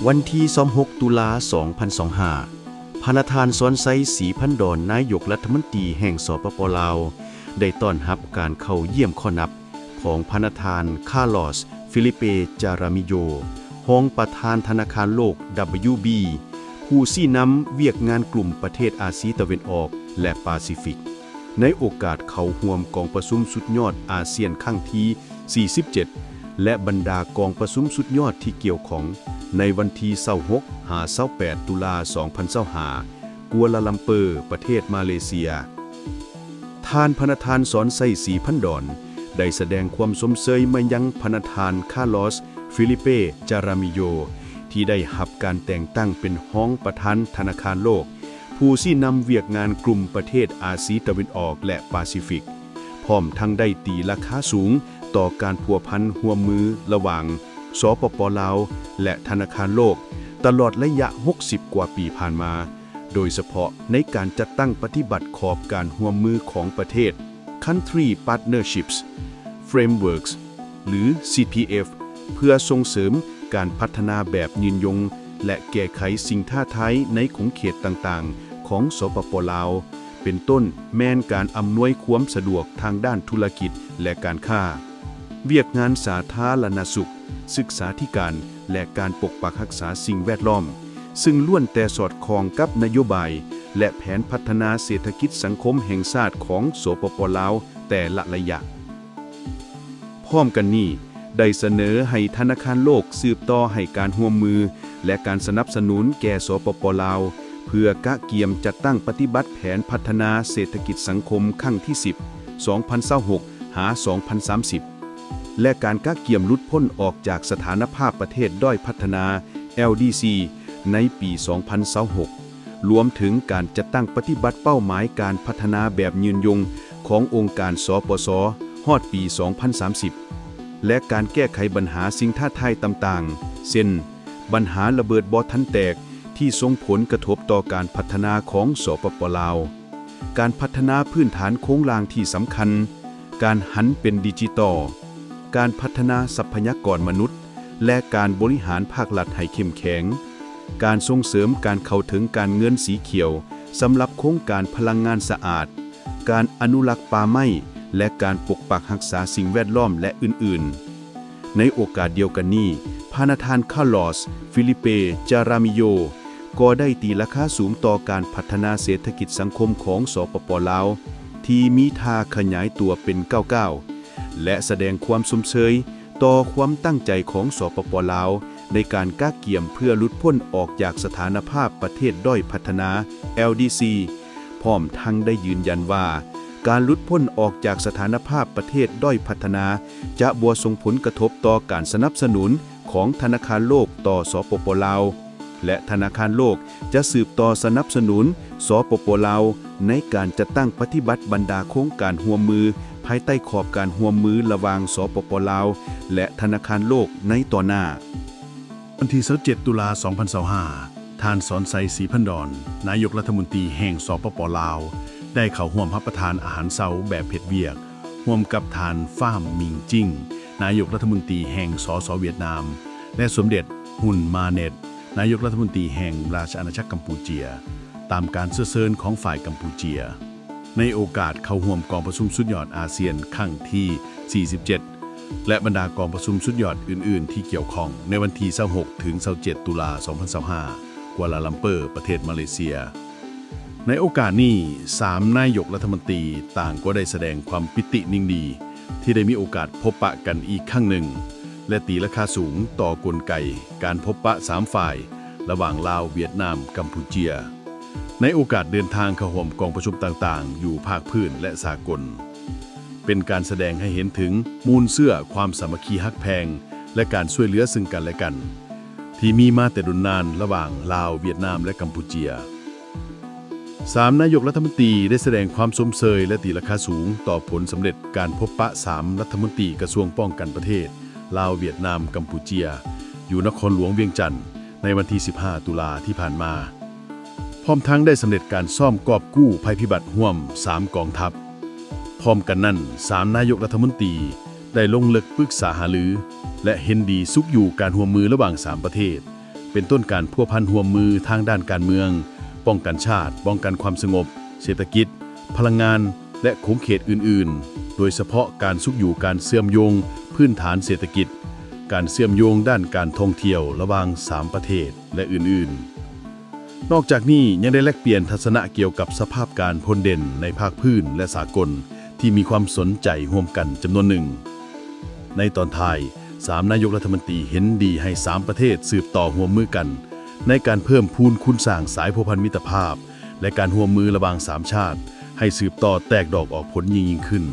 ວັນທີຊາວຫົກ ຕຸລາ ສອງພັນຊາວຫ້າ ພະນະທ່ານ ສອນໄຊ ສີພັນດອນ ນາຍົກລັດຖະມົນຕີແຫ່ງ ສປປ ລາວ ໄດ້ຕ້ອນຮັບການເຂົ້າຢ້ຽມເຂົ້ານັບຂອງພະນະທ່ານ ຄາລອສ ຟີລິເປ ຈາຣາມິໂຍ ຮອງປະທານທະນາຄານໂລກ WB ຜູ້ຊີ້ນຳວຽກງານກຸ່ມປະເທດອາຊີຕາເວັນອອກ ແລະ ປາຊີຟິກ ໃນໂອກາດເຂົ້າຮ່ວມກອງປະຊຸມສຸດຍອດອາຊຽນຄັ້ງທີສີ່ສິບເຈັດ ແລະ ບັນດາກອງປະຊຸມສຸດຍອດທີ່ກ່ຽວຂ້ອງ ໃນວັນທີຊາວຫົກ ຫາ ຊາວແປດ ຕຸລາ ສອງພັນຊາວຫ້າ ກົວລາລັມເປີ ປະເທດມາເລເຊຍ. ທ່ານ ພະນະທ່ານ ສອນໄຊ ສີພັນດອນ ໄດ້ສະແດງຄວາມຊົມເຊີຍມາຍັງພະນະທ່ານ ຄາລອສ ຟີລິເປ ຈາຣາມິໂຍ ທີ່ໄດ້ຮັບການແຕ່ງຕັ້ງເປັນຮອງປະທານທະນາຄານໂລກ ຜູ້ຊີ້ນຳວຽກງານກຸ່ມປະເທດອາຊີຕາເວັນອອກ ແລະ ປາຊີຟິກ, ພ້ອມທັງໄດ້ຕີລາຄາສູງຕໍ່ການພົວພັນຮ່ວມມືລະຫວ່າງ ສປປ ລາວ ແລະ ທະນາຄານໂລກ ຕະຫຼອດໄລຍະຫົກສິບກວ່າປີຜ່ານມາ, ໂດຍສະເພາະໃນການຈັດຕັ້ງປະຕິບັດຂອບການຮ່ວມມືຂອງປະເທດ Country Partnerships Frameworks ຫຼື CPF ເພື່ອສົ່ງເສີມການພັດທະນາແບບຍືນຍົງ ແລະ ແກ້ໄຂສິ່ງທ້າທາຍໃນຂົງເຂດຕ່າງໆຂອງ ສປປ ລາວ, ເປັນຕົ້ນແມ່ນການອຳນວຍຄວາມສະດວກທາງດ້ານທຸລະກິດ ແລະ ການຄ້າ, ວຽກງານສາທາລະນະສຸກ, ສຶກສາທິການ ແລະ ການປົກປັກຮັກສາສິ່ງແວດລ້ອມ, ຊຶ່ງລ້ວນແຕ່ສອດຄ່ອງກັບນະໂຍບາຍ ແລະ ແຜນພັດທະນາເສດຖະກິດສັງຄົມແຫ່ງຊາດຂອງ ສປປ ລາວ ແຕ່ລະໄລຍະ. ພ້ອມກັນນີ້, ໄດ້ສະເໜີໃຫ້ທະນາຄານໂລກສືບຕໍ່ໃຫ້ການຮ່ວມມື ແລະ ການສະໜັບສະໜູນແກ່ ສປປ ລາວ ເພື່ອກະກຽມຈັດຕັ້ງປະຕິບັດແຜນພັດທະນາເສດຖະກິດສັງຄົມຄັ້ງທີສິບ ສອງພັນຊາວຫົກ ຫາ ສອງພັນສາມສິບ ແລະ ການກະກຽມຫຼຸດພົ້ນອອກຈາກສະຖານະພາບປະເທດດ້ອຍພັດທະນາ LDC ໃນປີສອງພັນຊາວຫົກ ລວມເຖິງການຈັດຕັ້ງປະຕິບັດເປົ້າໝາຍການພັດທະນາແບບຍືນຍົງຂອງອົງການ ສປສ ຮອດປີສອງພັນສາມສິບ ແລະ ການແກ້ໄຂບັນຫາສິ່ງທ້າທາຍຕ່າງໆ ເຊັ່ນ ບັນຫາລະເບີດບໍ່ທັນແຕກທີ່ສົ່ງຜົນກະທົບຕໍ່ການພັດທະນາຂອງ ສປປ ລາວ, ການພັດທະນາພື້ນຖານໂຄງລ່າງທີ່ສຳຄັນ, ການຫັນເປັນດິຈິຕອລ, ການພັດທະນາຊັບພະຍາກອນມະນຸດ ແລະ ການບໍລິຫານພາກລັດໃຫ້ເຂັ້ມແຂງ, ການສົ່ງເສີມການເຂົ້າເຖິງການເງິນສີຂຽວສຳລັບໂຄງການພະລັງງານສະອາດ, ການອະນຸລັກປ່າໄມ້ ແລະ ການປົກປັກຮັກສາສິ່ງແວດລ້ອມ ແລະ ອື່ນໆ. ໃນໂອກາດດຽວກັນນີ້, ພະນະທ່ານ ຄາລອສ ຟີລິເປ ຈາຣາມິໂຍ ກໍໄດ້ຕີລາຄາສູງຕໍ່ການພັດທະນາເສດຖະກິດສັງຄົມຂອງ ສປປ ລາວ ທີ່ມີທ່າຂະຫຍາຍຕົວເປັນກ້າວໆ ແລະ ສະແດງຄວາມຊົມເຊີຍຕໍ່ຄວາມຕັ້ງໃຈຂອງ ສປປ ລາວ ໃນການກະກຽມເພື່ອຫຼຸດພົ້ນອອກຈາກສະຖານະພາບປະເທດດ້ອຍພັດທະນາ LDC ພ້ອມທັງໄດ້ຢືນຢັນວ່າ ການຫຼຸດພົ້ນອອກຈາກສະຖານະພາບປະເທດດ້ອຍພັດທະນາ ຈະບໍ່ສົ່ງຜົນກະທົບຕໍ່ການສະໜັບສະໜູນຂອງທະນາຄານໂລກຕໍ່ ສປປ ລາວ ແລະ ທະນາຄານໂລກຈະສືບຕໍ່ສະໜັບສະໜູນ ສປປ ລາວ ໃນການຈັດຕັ້ງປະຕິບັດບັນດາໂຄງການຮ່ວມມື ພາຍໃຕ້ຂອບການຮ່ວມມືລະຫວ່າງ ສປປ ລາວ ແລະ ທະນາຄານໂລກໃນຕໍ່ໜ້າ. ວັນທີຊາວເຈັດ ຕຸລາ ສອງພັນຊາວຫ້າ ທ່ານ ສອນໄຊ ສີພັນດອນ ນາຍົກລັດຖະມົນຕີແຫ່ງ ສປປ ລາວ ໄດ້ເຂົ້າຮ່ວມຮັບປະທານອາຫານເຊົ້າແບບເຮັດວຽກ ຮ່ວມກັບທ່ານ ຟາມ ມິງຈິງ ນາຍົກລັດຖະມົນຕີແຫ່ງ ສສ ຫວຽດນາມ ແລະ ສົມເດັດ ຮຸນ ມາເນັດ ນາຍົກລັດຖະມົນຕີແຫ່ງລາຊະອານາຈັກກຳປູເຈຍ ຕາມການເຊື້ອເຊີນຂອງຝ່າຍກຳປູເຈຍ. ໃນໂອກາດເຂົ້າຮ່ວມກອງປະຊຸມສຸດຍອດອາຊຽນຄັ້ງທີສີ່ສິບເຈັດ ແລະ ບັນດາກອງປະຊຸມສຸດຍອດອື່ນໆທີ່ກ່ຽວຂ້ອງ ໃນວັນທີຊາວຫົກ ເຖິງ ຊາວເຈັດ ຕຸລາ ສອງພັນຊາວຫ້າ ກົວລາລັມເປີ ປະເທດມາເລເຊຍ. ໃນໂອກາດນີ້, ສາມນາຍົກລັດຖະມົນຕີຕ່າງກໍໄດ້ສະແດງຄວາມປິຕິຍິນດີ ທີ່ໄດ້ມີໂອກາດພົບປະກັນອີກຄັ້ງໜຶ່ງ ແລະ ຕີລາຄາສູງຕໍ່ກົນໄກການພົບປະສາມຝ່າຍ ລະຫວ່າງລາວ, ຫວຽດນາມ, ກຳປູເຈຍ. ໃນໂອກາດເດີນທາງເຂົ້າຮ່ວມກອງປະຊຸມຕ່າງໆ ຢູ່ພາກພື້ນ ແລະ ສາກົນ, ເປັນການສະແດງໃຫ້ເຫັນເຖິງມູນເຊື້ອຄວາມສາມັກຄີຮັກແພງ ແລະ ການຊ່ວຍເຫຼືອເຊິ່ງກັນ ແລະ ກັນ ທີ່ມີມາແຕ່ດົນນານລະຫວ່າງລາວ, ຫວຽດນາມ ແລະ ກຳປູເຈຍ. ສາມນາຍົກລັດຖະມົນຕີໄດ້ສະແດງຄວາມຊົມເຊີຍ ແລະ ຕີລາຄາສູງຕໍ່ຜົນສຳເລັດການພົບປະສາມລັດຖະມົນຕີກະຊວງປ້ອງກັນປະເທດ ລາວ, ຫວຽດນາມ, ກຳປູເຈຍ ຢູ່ນະຄອນຫຼວງວຽງຈັນ ໃນວັນທີສິບຫ້າ ຕຸລາທີ່ຜ່ານມາ, ພ້ອມທັງໄດ້ສຳເລັດການຊ້ອມກອບກູ້ໄພພິບັດຮ່ວມສາມກອງທັບ. ພ້ອມກັນນັ້ນ, ສາມນາຍົກລັດຖະມົນຕີໄດ້ລົງເລິກປຶກສາຫາລື ແລະ ເຫັນດີຊຸກຍູ້ການຮ່ວມມືລະຫວ່າງສາມປະເທດ, ເປັນຕົ້ນການພົວພັນຮ່ວມມືທາງດ້ານການເມືອງ, ປ້ອງກັນຊາດ, ປ້ອງກັນຄວາມສະຫງົບ, ເສດຖະກິດ, ພະລັງງານ ແລະ ຂົງເຂດອື່ນໆ, ໂດຍສະເພາະການຊຸກຍູ້ການເຊື່ອມໂຍງພື້ນຖານເສດຖະກິດ, ການເຊື່ອມໂຍງດ້ານການທ່ອງທ່ຽວລະຫວ່າງສາມປະເທດ ແລະ ອື່ນໆ. ນອກຈາກນີ້ຍັງໄດ້ແລກປ່ຽນທັດສະນະກ່ຽວກັບສະພາບການພົ້ນເດັ່ນໃນພາກພື້ນ ແລະ ສາກົນ ທີ່ມີຄວາມສົນໃຈຮ່ວມກັນຈຳນວນໜຶ່ງ. ໃນຕອນທ້າຍ, ສາມນາຍົກລັດຖະມົນຕີເຫັນດີໃຫ້ສາມປະເທດສືບຕໍ່ຮ່ວມມືກັນ ໃນການເພີ່ມພູນຄູນສ້າງສາຍພົວພັນມິດຕະພາບ ແລະ ການຮ່ວມມືລະຫວ່າງສາມຊາດ ໃຫ້ສືບຕໍ່ແຕກດອກອອກຜົນຍິ່ງໆຂຶ້ນ.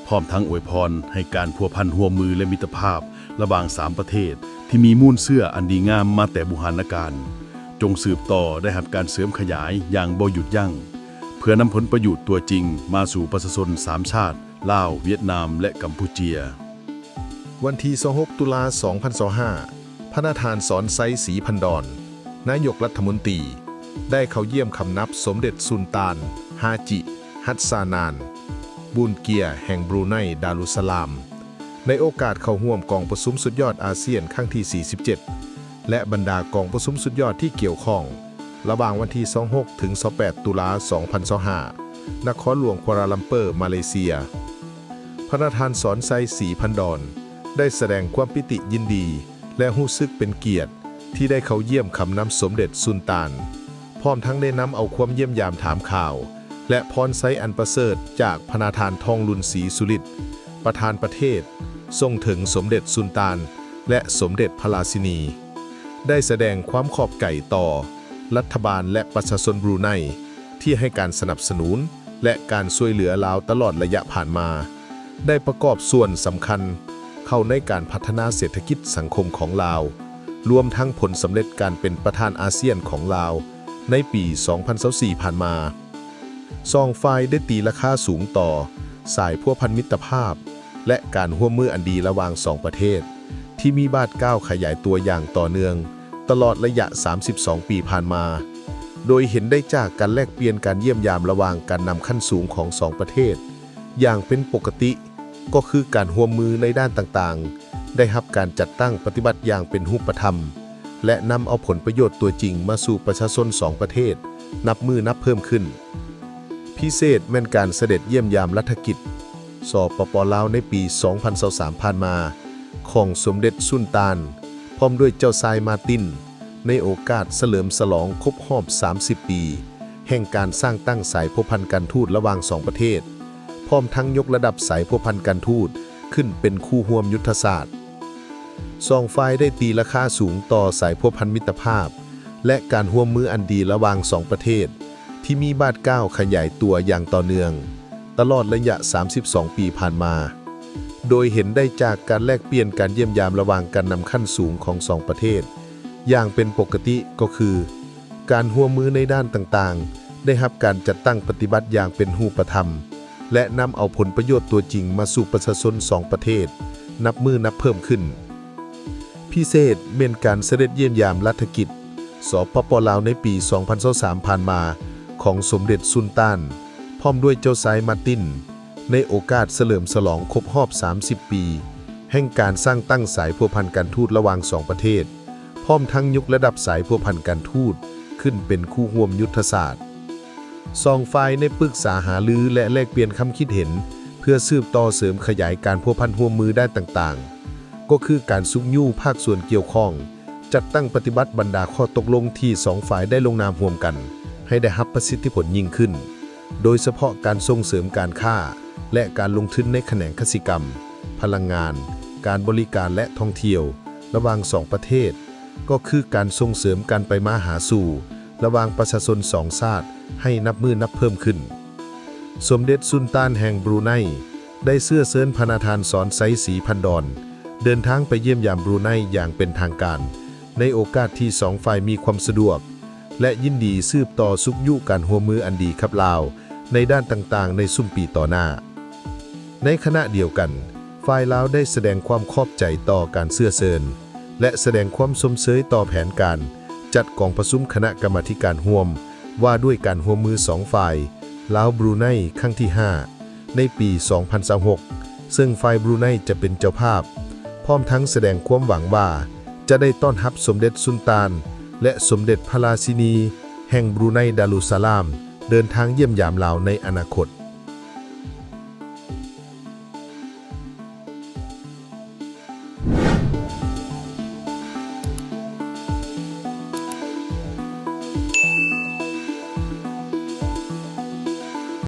ພ້ອມທັງອວຍພອນໃຫ້ການພົວພັນຮ່ວມມື ແລະ ມິດຕະພາບລະຫວ່າງສາມປະເທດທີ່ມີມູນເຊື້ອອັນດີງາມມາແຕ່ບູຮານນະການ ຈົ່ງສືບຕໍ່ໄດ້ຮັບການເສີມຂະຫຍາຍຢ່າງບໍ່ຢຸດຢັ້ງ, ເພື່ອນຳຜົນປະໂຫຍດຕົວຈິງມາສູ່ປະຊາຊົນສາມຊາດ ລາວ, ຫວຽດນາມ ແລະ ກຳປູເຈຍ. ວັນທີຊາວຫົກ ຕຸລາ ສອງພັນຊາວຫ້າ, ພະນະທ່ານ ສອນໄຊ ສີພັນດອນ ນາຍົກລັດຖະມົນຕີ ໄດ້ເຂົ້າຢ້ຽມຄຳນັບສົມເດັດສຸນຕານ ຮາຈິ ຮັດຊານານ ບູນເກຍ ແຫ່ງບຣູໄນ ດາລຸດສະລາມ ໃນໂອກາດເຂົ້າຮ່ວມກອງປະຊຸມສຸດຍອດອາຊຽນຄັ້ງທີສີ່ສິບເຈັດ ແລະ ບັນດາກອງປະຊຸມສຸດຍອດທີ່ກ່ຽວຂ້ອງ ລະຫວ່າງວັນທີຊາວຫົກ ເຖິງ ຊາວແປດ ຕຸລາ ສອງພັນຊາວຫ້າ ນະຄອນຫຼວງກົວລາລັມເປີ ມາເລເຊຍ. ພະນະທ່ານ ສອນໄຊ ສີພັນດອນ ໄດ້ສະແດງຄວາມປີຕິຍິນດີ ແລະ ຮູ້ສຶກເປັນກຽດທີ່ໄດ້ເຂົ້າຢ້ຽມຄຳນັບສົມເດັດສຸນຕານ, ພ້ອມທັງໄດ້ນຳເອົາຄວາມຢ້ຽມຢາມຖາມຂ່າວ ແລະ ພອນໄຊອັນປະເສີດຈາກພະນະທ່ານ ທອງລຸນ ສີສຸລິດ ປະທານປະເທດ ສົ່ງເຖິງສົມເດັດສຸນຕານ ແລະ ສົມເດັດພະລາຊິນີ, ໄດ້ສະແດງຄວາມຂອບໃຈຕໍ່ລັດຖະບານ ແລະ ປະຊາຊົນບຣູໄນ ທີ່ໃຫ້ການສະໜັບສະໜູນ ແລະ ການຊ່ວຍເຫຼືອລາວຕະຫຼອດໄລຍະຜ່ານມາ, ໄດ້ປະກອບສ່ວນສຳຄັນເຂົ້າໃນການພັດທະນາເສດຖະກິດສັງຄົມຂອງລາວ, ລວມທັງຜົນສຳເລັດການເປັນປະທານອາຊຽນຂອງລາວໃນປີສອງພັນຊາວສີ່ຜ່ານມາ. ສອງຝ່າຍໄດ້ຕີລາຄາສູງຕໍ່ສາຍພົວພັນມິດຕະພາບ ແລະ ການຮ່ວມມືອັນດີລະຫວ່າງສອງປະເທດ ທີ່ມີບາດກ້າວຂະຫຍາຍຕົວຢ່າງຕໍ່ເນື່ອງຕະຫຼອດໄລຍະສາມສິບສອງປີຜ່ານມາ, ໂດຍເຫັນໄດ້ຈາກການແລກປ່ຽນການຢ້ຽມຢາມລະຫວ່າງການນຳຂັ້ນສູງຂອງສອງປະເທດຢ່າງເປັນປົກກະຕິ, ກໍຄືການຮ່ວມມືໃນດ້ານຕ່າງໆ ໄດ້ຮັບການຈັດຕັ້ງປະຕິບັດຢ່າງເປັນຮູບປະທຳ ແລະ ນຳເອົາຜົນປະໂຫຍດຕົວຈິງມາສູ່ປະຊາຊົນສອງປະເທດ ນັບມື້ນັບເພີ່ມຂຶ້ນ. ພິເສດແມ່ນການສະເດັດຢ້ຽມຢາມລັດຖະກິດ ສປປ ລາວ ໃນປີສອງພັນຊາວສາມຜ່ານມາ ຂອງສົມເດັດສຸນຕານ ພ້ອມດ້ວຍເຈົ້າຊາຍ ມາຕິນ ໃນໂອກາດສະເຫຼີມສະຫຼອງຄົບຮອບສາມສິບປີ ແຫ່ງການສ້າງຕັ້ງສາຍພົວພັນການທູດລະຫວ່າງສອງປະເທດ, ພ້ອມທັງຍົກລະດັບສາຍພົວພັນການທູດຂຶ້ນເປັນຄູ່ຮ່ວມຍຸດທະສາດ. ສອງຝ່າຍໄດ້ຕີລາຄາສູງຕໍ່ສາຍພົວພັນມິດຕະພາບ ແລະ ການຮ່ວມມືອັນດີລະຫວ່າງສອງປະເທດ ທີ່ມີບາດກ້າວຂະຫຍາຍຕົວຢ່າງຕໍ່ເນື່ອງຕະຫຼອດໄລຍະສາມສິບສອງປີຜ່ານມາ, ໂດຍເຫັນໄດ້ຈາກການແລກປ່ຽນການຢ້ຽມຢາມລະຫວ່າງການນຳຂັ້ນສູງຂອງສອງປະເທດຢ່າງເປັນປົກກະຕິ, ກໍຄື ການຮ່ວມມືໃນດ້ານຕ່າງໆ ໄດ້ຮັບການຈັດຕັ້ງປະຕິບັດຢ່າງເປັນຮູບປະທຳ ແລະ ນຳເອົາຜົນປະໂຫຍດຕົວຈິງມາສູ່ປະຊາຊົນສອງປະເທດ ນັບມື້ນັບເພີ່ມຂຶ້ນ. ພິເສດແມ່ນການສະເດັດຢ້ຽມຢາມລັດຖະກິດ ສປປ ລາວ ໃນປີສອງພັນຊາວສາມຜ່ານມາ ຂອງສົມເດັດສຸນຕານ ພ້ອມດ້ວຍເຈົ້າຊາຍ ມາຕິນ ໃນໂອກາດສະເຫຼີມສະຫຼອງຄົບຮອບສາມສິບປີ ແຫ່ງການສ້າງຕັ້ງສາຍພົວພັນການທູດລະຫວ່າງສອງປະເທດ, ພ້ອມທັງຍົກລະດັບສາຍພົວພັນການທູດຂຶ້ນເປັນຄູ່ຮ່ວມຍຸດທະສາດ. ສອງຝ່າຍໄດ້ປຶກສາຫາລື ແລະ ແລກປ່ຽນຄຳຄິດເຫັນ ເພື່ອສືບຕໍ່ເສີມຂະຫຍາຍການພົວພັນຮ່ວມມືດ້ານຕ່າງໆ, ກໍຄືການຊຸກຍູ້ພາກສ່ວນກ່ຽວຂ້ອງ, ຈັດຕັ້ງປະຕິບັດບັນດາຂໍ້ຕົກລົງທີ່ສອງຝ່າຍໄດ້ລົງນາມຮ່ວມກັນ ໃຫ້ໄດ້ຮັບປະສິດທິຜົນຍິ່ງຂຶ້ນ, ໂດຍສະເພາະການສົ່ງເສີມການຄ້າ ແລະ ການລົງທຶນໃນຂະແໜງກະສິກຳ, ພະລັງງານ, ການບໍລິການ ແລະ ທ່ອງທ່ຽວ ລະຫວ່າງສອງປະເທດ, ກໍຄືການສົ່ງເສີມການໄປມາຫາສູ່ລະຫວ່າງປະຊາຊົນສອງຊາດໃຫ້ນັບມື້ນັບເພີ່ມຂຶ້ນ. ສົມເດັດສຸນຕານແຫ່ງບຣູໄນ ໄດ້ເຊື້ອເຊີນພະນະທ່ານ ສອນໄຊ ສີພັນດອນ ເດີນທາງໄປຢ້ຽມຢາມບຣູໄນຢ່າງເປັນທາງການ ໃນໂອກາດທີ່ສອງຝ່າຍມີຄວາມສະດວກ ແລະ ຍິນດີສືບຕໍ່ຊຸກຍູ້ການຮ່ວມມືອັນດີກັບລາວໃນດ້ານຕ່າງໆໃນຊຸມປີຕໍ່ໜ້າ. ໃນຂະນະດຽວກັນ, ຝ່າຍລາວໄດ້ສະແດງຄວາມຂອບໃຈຕໍ່ການເຊື້ອເຊີນ ແລະ ສະແດງຄວາມຊົມເຊີຍຕໍ່ແຜນການຈັດກອງປະຊຸມຄະນະກຳມາທິການຮ່ວມວ່າດ້ວຍການຮ່ວມມືສອງຝ່າຍ ລາວ-ບຣູໄນ ຄັ້ງທີຫ້າ ໃນປີສອງພັນຊາວຫົກ ເຊິ່ງຝ່າຍບຣູໄນຈະເປັນເຈົ້າພາບ, ພ້ອມທັງສະແດງຄວາມຫວັງວ່າຈ ຈະໄດ້ຕ້ອນຮັບສົມເດັດສຸນຕານ ແລະ ສົມເດັດພະລາຊິນີແຫ່ງບຣູໄນດາລຸດສະລາມ ເດີນທາງຢ້ຽມຢາມລາວໃນອະນາຄົດ.